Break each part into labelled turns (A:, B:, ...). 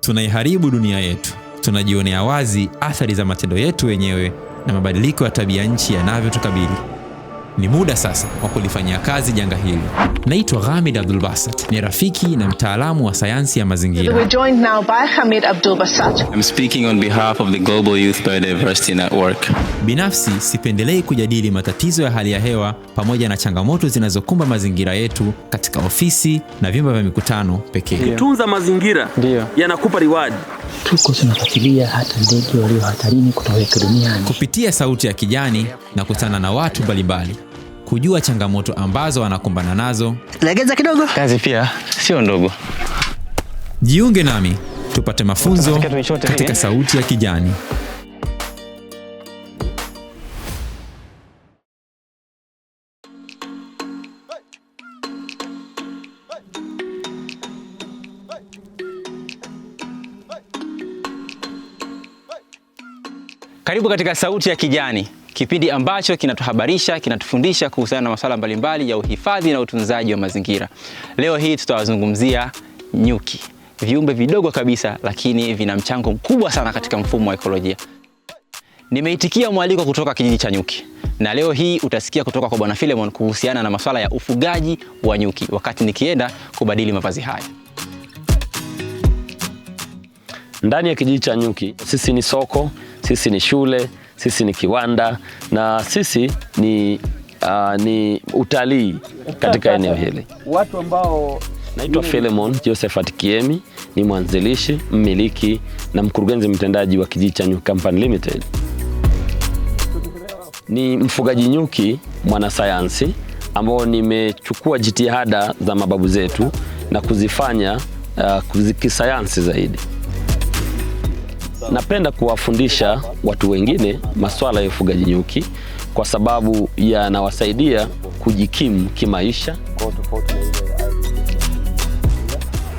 A: Tunaiharibu dunia yetu, tunajionea wazi athari za matendo yetu wenyewe na mabadiliko ya tabia nchi yanavyotukabili. Ni muda sasa wa kulifanyia kazi janga hili. Naitwa Ghamid Abdul Basat, ni rafiki na mtaalamu wa sayansi ya mazingira.
B: We're joined now by Hamid Abdul Basat.
C: I'm speaking on behalf of the Global Youth Biodiversity Network.
A: Binafsi sipendelei kujadili matatizo ya hali ya hewa pamoja na changamoto zinazokumba mazingira yetu katika ofisi na vyumba vya mikutano pekee.
D: Tunza mazingira yanakupa reward.
E: Tuko tunafuatilia hata ndege walio hatarini kutoweka duniani.
A: Kupitia Sauti ya Kijani na kutana na watu mbalimbali, kujua changamoto ambazo wanakumbana nazo.
F: Legeza kidogo.
C: Kazi pia sio ndogo.
A: Jiunge nami tupate mafunzo katika Sauti ya Kijani.
C: Karibu katika Sauti ya Kijani, kipindi ambacho kinatuhabarisha, kinatufundisha kuhusiana na masuala mbalimbali ya uhifadhi na utunzaji wa mazingira. Leo hii tutawazungumzia nyuki, viumbe vidogo kabisa lakini vina mchango mkubwa sana katika mfumo wa ekolojia. Nimeitikia mwaliko kutoka kijiji cha nyuki, na leo hii utasikia kutoka kwa Bwana Philemon kuhusiana na masuala ya ufugaji wa nyuki, wakati nikienda kubadili mavazi haya.
G: Ndani ya kijiji cha nyuki, sisi ni soko, sisi ni shule, sisi ni kiwanda na sisi ni utalii katika eneo hili.
D: Watu ambao
G: Naitwa Philemon Josephat Kiemi, ni mwanzilishi, mmiliki na mkurugenzi mtendaji wa Kijiji cha Nyuki Company Limited. Ni mfugaji nyuki mwanasayansi ambao nimechukua jitihada za mababu zetu na kuzifanya kisayansi zaidi. Napenda kuwafundisha watu wengine masuala ya ufugaji nyuki kwa sababu yanawasaidia kujikimu kimaisha.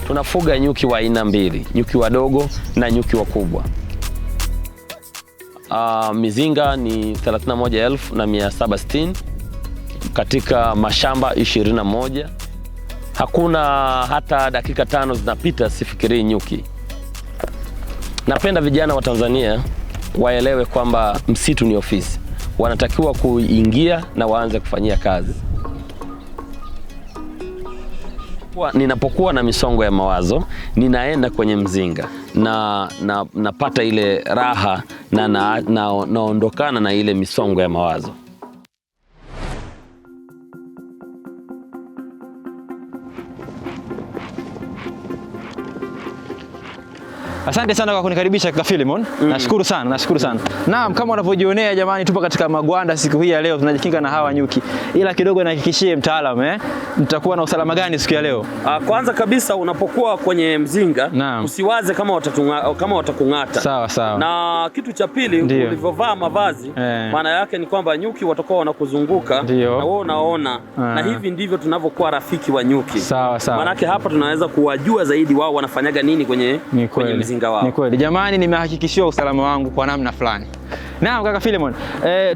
G: Tunafuga nyuki wa aina mbili, nyuki wadogo na nyuki wakubwa. Mizinga ni 31,760 katika mashamba 21. Hakuna hata dakika 5 zinapita sifikirii nyuki. Napenda vijana wa Tanzania waelewe kwamba msitu ni ofisi. Wanatakiwa kuingia na waanze kufanyia kazi. Ninapokuwa na misongo ya mawazo, ninaenda kwenye mzinga na napata ile raha na naondokana na ile misongo ya mawazo.
C: Asante sana kwa kunikaribisha kaka Philemon. Nashukuru sana, nashukuru sana. Naam, kama unavyojionea jamani, tupo katika magwanda siku hii ya leo, tunajikinga na hawa nyuki. Ila kidogo nahakikishie mtaalamu, mtakuwa na usalama gani siku ya leo?
D: Kwanza kabisa unapokuwa kwenye mzinga, usiwaze kama watakung'ata.
C: Sawa sawa.
D: Na kitu cha pili, ulivyovaa mavazi, maana yake ni kwamba nyuki watakuwa wanakuzunguka na wewe unaona. Na hivi ndivyo tunavyokuwa rafiki wa nyuki.
C: Sawa sawa.
D: Maana yake hapa tunaweza kuwajua zaidi wao wanafanyaga nini kwenye mzinga wao.
C: Ni kweli. Jamani, nimehakikishiwa usalama wangu kwa namna fulani. Naam kaka Philemon,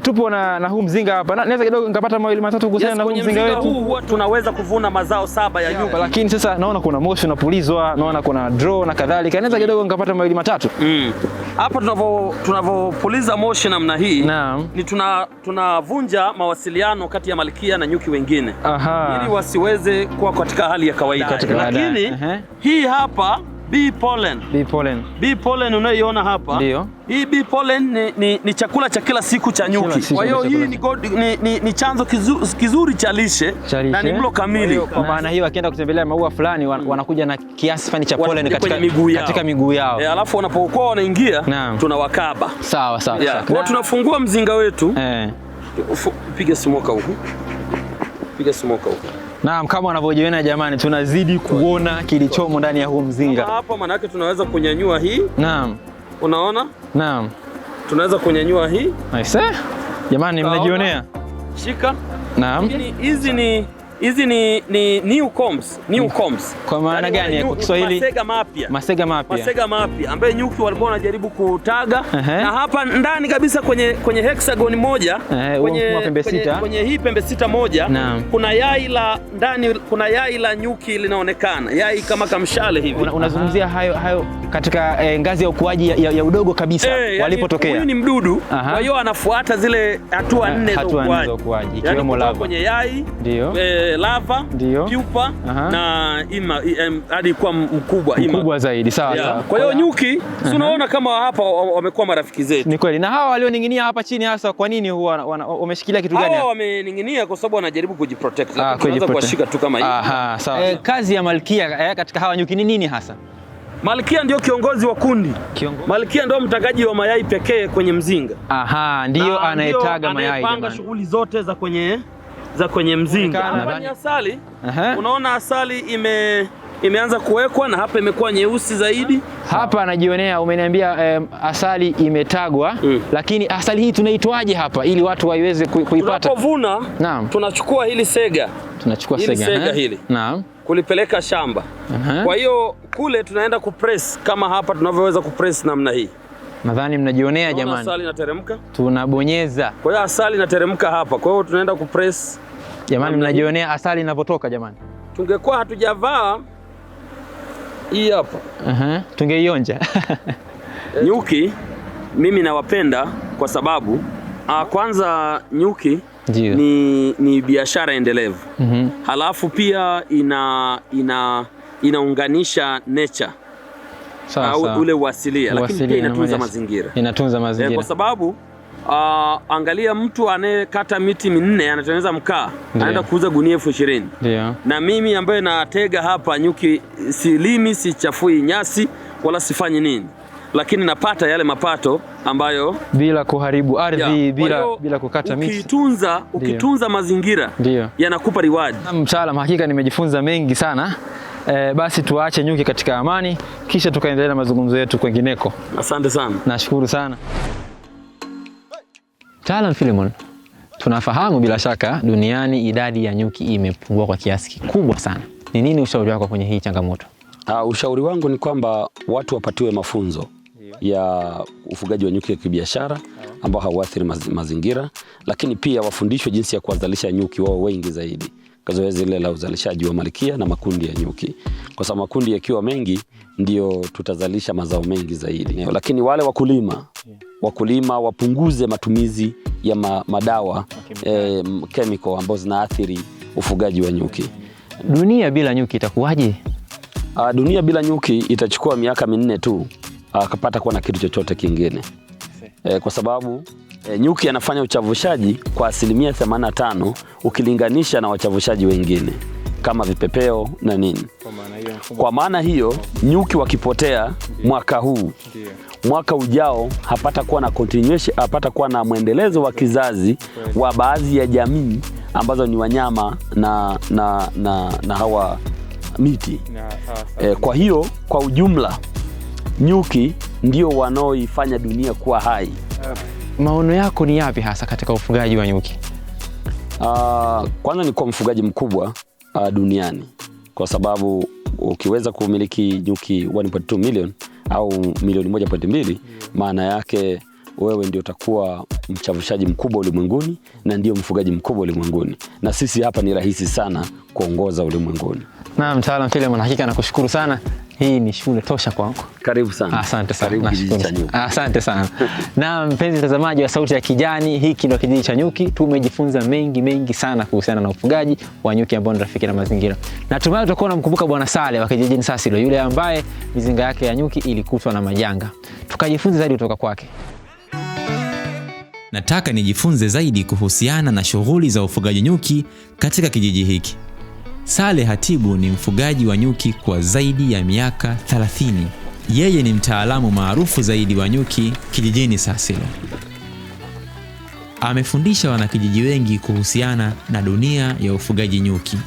C: tupo na huu mzinga hapa. Naweza kidogo nikapata mawili matatu kuhusiana na huu mzinga wetu?
D: Huu huwa tunaweza kuvuna mazao 7 ya nyuki.
C: Lakini sasa naona kuna moshi unapulizwa, naona kuna drone na kadhalika. Naweza kidogo nikapata mawili matatu?
D: Hapa tunavyopuliza moshi namna hii, ni tunavunja mawasiliano kati ya malkia na nyuki wengine. Ili wasiweze kuwa katika hali ya kawaida. Lakini hii hapa bee pollen.
C: Bee pollen.
D: Bee pollen unayoiona hapa.
C: Ndio.
D: Hii bee pollen ni chakula cha kila siku cha nyuki. Kwa hiyo hii ni chanzo kizuri cha lishe na ni mlo kamili.
C: Kwa maana hiyo wakienda kutembelea maua fulani wanakuja na kiasi fulani cha pollen katika miguu yao.
D: Alafu wanapokuwa wanaingia tunawakaba.
C: Sawa sawa.
D: Kwa tunafungua mzinga wetu. Piga smoke huku. Piga smoke huku.
C: Naam, kama wanavyojiona jamani, tunazidi kuona kilichomo ndani ya huu mzinga.
D: Hapa maana yake tunaweza kunyanyua hii.
C: Naam.
D: Unaona?
C: Naam.
D: Tunaweza kunyanyua hii.
C: Nice. Jamani, mnajionea?
D: Shika.
C: Naam.
D: Hizi ni Hizi ni new combs, new combs.
C: Kwa maana gani kwa Kiswahili?
D: Masega mapya.
C: Masega mapya.
D: Masega mapya ambaye nyuki walikuwa wanajaribu kutaga. Na hapa ndani kabisa kwenye hexagon moja, kwenye hii pembe sita moja, kuna yai la ndani, kuna yai la nyuki linaonekana. Yai kama kamshale hivi.
C: Unazungumzia hayo katika ngazi ya ukuaji ya udogo kabisa walipotokea.
D: Huyu ni mdudu. Kwa hiyo anafuata zile hatua nne za ukuaji. Ikiwemo lava. Kwenye yai, lava, pupa na ima hadi kuwa mkubwa,
C: mkubwa zaidi. Sawa sawa.
D: Kwa hiyo nyuki tunaona kama hapa wamekuwa marafiki zetu.
C: Ni kweli. Na hawa walioning'inia hapa chini hasa kwa nini huwa wameshikilia kitu gani?
D: Hawa wamening'inia kwa sababu wanajaribu kujiprotect. Tunaweza kuwashika tu kama hivi.
C: Aha, sawa. Kazi ya malkia katika hawa nyuki ni nini hasa?
D: Malkia ndio kiongozi wa kundi. Malkia ndio mtagaji wa mayai pekee kwenye mzinga.
C: Aha, ndio anayetaga mayai.
D: Anayepanga shughuli zote za kwenye mzinga. Hapa ni asali. Unaona asali imeanza kuwekwa na hapa imekuwa nyeusi zaidi.
C: Hapa anajionea, umeniambia asali imetagwa, lakini asali hii tunaitwaje hapa ili watu waiweze kuipata?
D: Tunapovuna tunachukua hili sega.
C: Tunachukua sega.
D: Hili sega hili.
C: Naam.
D: Kulipeleka shamba. Kwa hiyo kule tunaenda kupress kama hapa tunavyoweza kupress namna hii.
C: Nadhani mnajionea jamani.
D: Asali inateremka.
C: Tunabonyeza.
D: Kwa hiyo asali inateremka hapa. Kwa hiyo tunaenda kupress.
C: Jamani mnajionea asali inavyotoka jamani.
D: Tungekuwa hatujavaa hii hapa.
C: Tungeionja.
D: Nyuki mimi nawapenda kwa sababu kwanza nyuki ni biashara endelevu. Halafu pia inaunganisha nature.
C: Sawa.
D: Ule uasilia, lakini pia inatunza mazingira.
C: Inatunza mazingira.
D: Kwa sababu angalia mtu anayekata miti minne anatengeneza mkaa, anaenda kuuza gunia 20,000.
C: Ndio.
D: Na mimi ambaye natega hapa nyuki silimi, sichafui nyasi wala sifanyi nini, lakini napata yale mapato ambayo
C: bila kuharibu ardhi, bila kukata miti.
D: Ukitunza mazingira yanakupa reward.
C: Mtaalamu, hakika nimejifunza mengi sana. Basi tuache nyuki katika amani kisha tukaendelea na mazungumzo yetu kwingineko.
D: Asante sana.
C: Nashukuru sana. Mtaalam Philemon, tunafahamu bila shaka duniani idadi ya nyuki imepungua kwa kiasi kikubwa sana. Ni nini ushauri wako kwenye hii changamoto?
G: Ushauri wangu ni kwamba watu wapatiwe mafunzo ya ufugaji wa nyuki ya kibiashara ambao hauathiri mazingira, lakini pia wafundishwe jinsi ya kuwazalisha nyuki wao wengi zaidi. Zoezi lile la uzalishaji wa malkia na makundi ya nyuki. Kwa sababu makundi yakiwa mengi ndio tutazalisha mazao mengi zaidi. Lakini wale wakulima wapunguze matumizi ya madawa chemical ambazo zinaathiri ufugaji wa nyuki.
C: Dunia bila nyuki itakuwaje?
G: Dunia bila nyuki itachukua miaka 4 tu akapata kuwa na kitu chochote kingine. Kwa sababu nyuki anafanya uchavushaji kwa 85% ukilinganisha na wachavushaji wengine kama vipepeo na nini. Kwa maana hiyo nyuki wakipotea mwaka huu, mwaka ujao hapata kuwa na continuation, hapata kuwa na mwendelezo wa kizazi wa baadhi ya jamii ambazo ni wanyama na hawa miti. Kwa hiyo kwa ujumla nyuki ndio wanaoifanya dunia kuwa hai.
C: Maono yako ni yapi hasa katika ufugaji wa nyuki?
G: Kwanza ni kuwa mfugaji mkubwa duniani, kwa sababu ukiweza kumiliki nyuki 1.2 million au milioni 1.2, maana yake wewe ndio utakuwa mchavushaji mkubwa ulimwenguni na ndio mfugaji mkubwa ulimwenguni. Na sisi hapa ni rahisi sana kuongoza ulimwenguni.
C: Naam, mtaalamu Philemon, hakika nakushukuru sana. Hii ni shule tosha kwangu.
G: Karibu sana.
C: Asante sana.
G: Karibu kijiji cha nyuki.
C: Asante sana. Na mpenzi mtazamaji wa Sauti ya Kijani, hiki ndio kijiji cha nyuki. Tumejifunza mengi mengi sana kuhusiana na ufugaji wa nyuki ambao ni rafiki na mazingira. Natumai utakuwa unamkumbuka Bwana Sale wa kijijini Sasilo, yule ambaye mizinga yake ya nyuki ilikutwa na majanga. Tukajifunza zaidi kutoka kwake.
A: Nataka nijifunze zaidi kuhusiana na shughuli za ufugaji nyuki katika kijiji hiki. Sale Hatibu ni mfugaji wa nyuki kwa zaidi ya miaka 30. Yeye ni mtaalamu maarufu zaidi wa nyuki kijijini Sasilo. Amefundisha wanakijiji wengi kuhusiana na dunia ya ufugaji nyuki.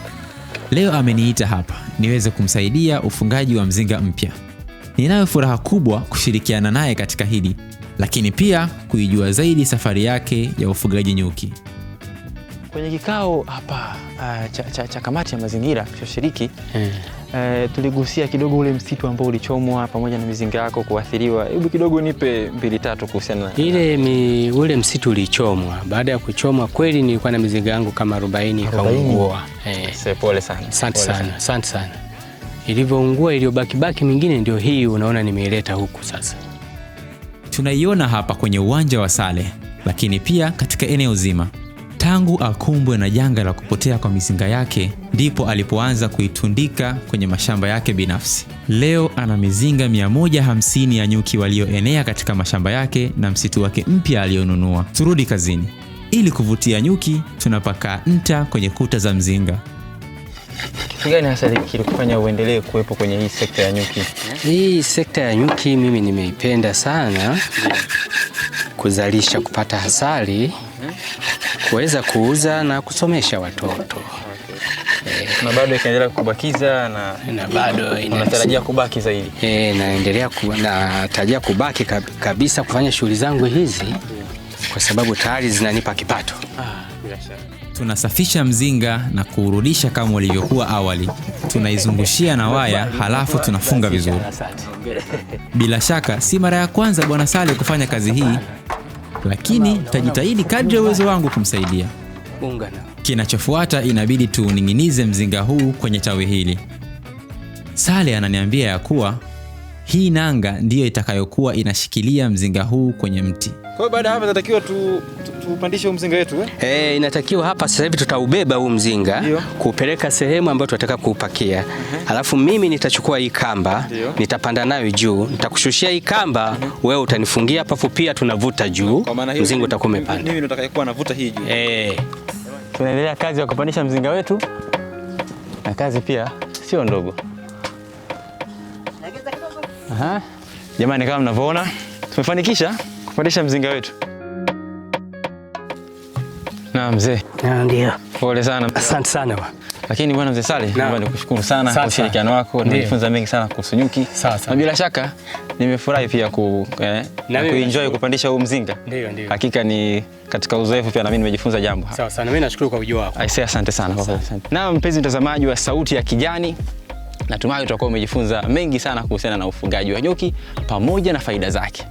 A: Leo ameniita hapa niweze kumsaidia ufungaji wa mzinga mpya. Ninayo furaha kubwa kushirikiana naye katika hili, lakini pia kuijua zaidi safari yake ya ufugaji nyuki.
C: Kwenye kikao hapa cha kamati ya mazingira tulichoshiriki, tuligusia kidogo ule msitu ambao ulichomwa pamoja na mizinga yako kuathiriwa. Hebu kidogo nipe mbili tatu kuhusiana na
F: ile ule msitu ulichomwa. Baada ya kuchomwa kweli nilikuwa na mizinga yangu kama 40 ikaungua.
C: Pole sana.
F: Asante sana, asante sana. Ilivyoungua iliyobaki baki mingine ndio hii unaona nimeileta huku sasa.
A: Tunaiona hapa kwenye uwanja wa Sale, lakini pia katika eneo zima. Tangu akumbwe na janga la kupotea kwa mizinga yake, ndipo alipoanza kuitundika kwenye mashamba yake binafsi. Leo ana mizinga 150 ya nyuki walioenea katika mashamba yake na msitu wake mpya alionunua. Turudi kazini. Ili kuvutia nyuki, tunapaka nta kwenye kuta za mzinga.
C: Kitu gani hasa kilikufanya uendelee kuwepo kwenye hii sekta ya nyuki?
F: Hii sekta ya nyuki mimi nimeipenda sana. Kuzalisha, kupata asali, kuweza kuuza na kusomesha watoto.
C: Na bado ikaendelea kubakiza na
F: bado
C: unatarajia kubaki zaidi?
F: Naendelea natarajia kubaki kabisa kufanya shughuli zangu hizi kwa sababu tayari zinanipa kipato.
C: Bila shaka.
A: Tunasafisha mzinga na kuurudisha kama ulivyokuwa awali. Tunaizungushia na waya halafu tunafunga vizuri. Bila shaka si mara ya kwanza Bwana Sale kufanya kazi hii, lakini nitajitahidi kadri ya uwezo wangu kumsaidia. Kinachofuata inabidi tuuning'inize mzinga huu kwenye tawi hili. Sale ananiambia ya kuwa hii nanga ndiyo itakayokuwa inashikilia mzinga huu kwenye mti.
C: Kwa hiyo baada hapa inatakiwa tupandishe mzinga wetu eh?
F: Inatakiwa hapa sasa hivi tutaubeba huu mzinga kupeleka sehemu ambayo tunataka kuupakia. Alafu mimi nitachukua hii kamba, nitapanda nayo juu, nitakushushia hii kamba, wewe utanifungia hapo, pia tunavuta juu. Mzinga utakuwa umepanda.
C: Mimi ndo nitakayekuwa navuta hii juu. Tunaendelea kazi ya kupandisha mzinga wetu na kazi pia sio ndogo. Jamani, kama mnavyoona tumefanikisha kupandisha mzinga wetu. Na mzee.
F: Ndio.
C: Pole sana.
F: Asante sana bwana.
C: Lakini bwana mzee Sale, naomba nikushukuru sana kwa ushirikiano wako. Nimejifunza mengi sana kuhusu nyuki. Na bila shaka nimefurahi pia kuenjoy kupandisha huu mzinga.
F: Ndio, ndio.
C: Hakika ni katika uzoefu pia na mimi nimejifunza jambo hapa.
F: Sawa sana. Mimi nashukuru kwa ujio wako.
C: Aisee, asante sana. Asante. Na mpenzi mtazamaji wa Sauti ya Kijani, natumai utakuwa umejifunza mengi sana kuhusiana na ufugaji wa nyuki pamoja na faida zake.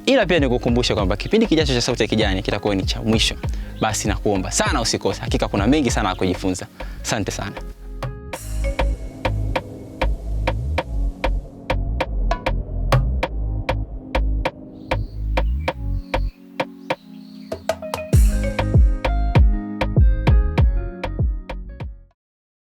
C: Ila pia nikukumbushe kwamba kipindi kijacho cha Sauti ya Kijani kitakuwa ni cha mwisho. Basi nakuomba sana usikose. Hakika kuna mengi sana ya kujifunza. Asante sana.